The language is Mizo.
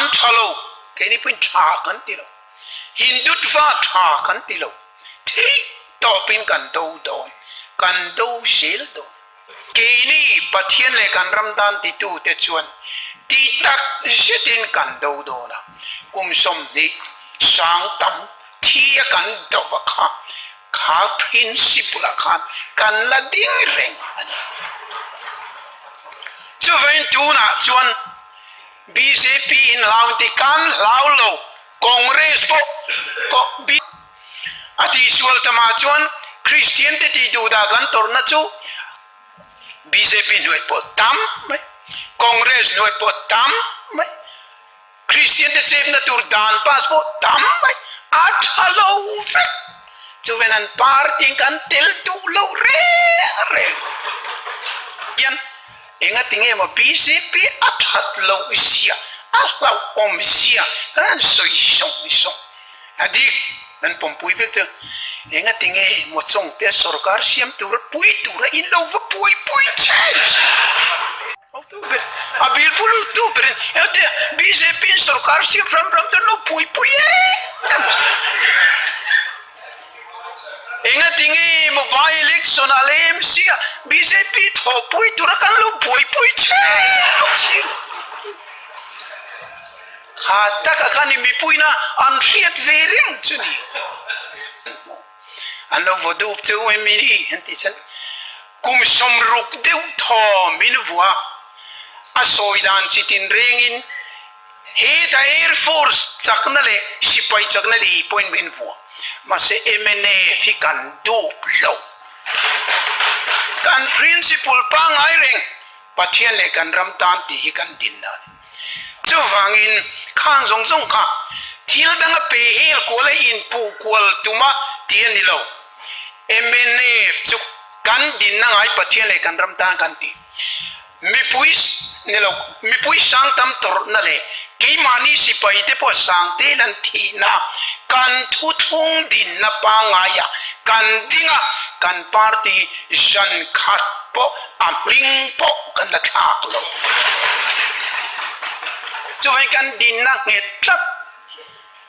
An tha lo, keini pawhin tha kan ti lo. Hindutva tha kan ti lo. Theih tawpin kan do dawn, kan do zel dawn. Keini Pathian leh kan ram dan titute chuan tih tak zetin kan do dawn a, kum 20 sang tam thi a kan do va kha, kha principle ah khan kan la ding reng a ni. Chuvangin tunah chuan bjp in hlau inti kan hlau lo, Congress pawh A tihsual tamah chuan Kristian te tih duh dah kan tawrhna chu bjp hnuai pawh tam mai, Congress hnuai pawh tam mai, Kristian te chepna tur dan pass pawh tam mai, a tha lo vek. Chuven an party in kan tel duh lo reng reng hian engatinge maw bjp a that loh zia, a hlauhawm zia kan han sawi sawng sawng. A dik, kan pawmpui vek chu engatinge maw chawngte sorkar siam tura pui tura in lo va buaipui chen che. A bil pu lut tu berin engate bjp in sorkar siam ram ram te an lo buaipui em em. Engatinge maw by election ah leh MC ah bjp thawhpui tura kan lo buaipui chen bawk si. Kha taka khan i mipuina an hriat ve reng chu ni. An lo vaw dup cheu em mi ni an tih chuan kum 60 deuh thaw min vua a sawi dan chi tin rengin heta Air Force chakna leh sipai chakna leh pawhin min vua. Mahse mnf hi kan dup lo. Kan principle pangngai reng Pathian leh kan ram tan tih hi kan din dan. Chuvangin khang zawng zawng kha thil danga pe hel kual a inpuh kual tuma ti a ni lo. Mnf chu kan dinna ngai Pathian leh kan ram tan kan ti. Mipui ni lo, mipui sang tam tawrhna leh keimahni sipai te pawh sang tel an thihna kan thuthlung dinna pangaiah kan ding a, kan party zan khat pawh a hming pawh kan la thlak lo. Chuvangin kan dinna nghet tlat.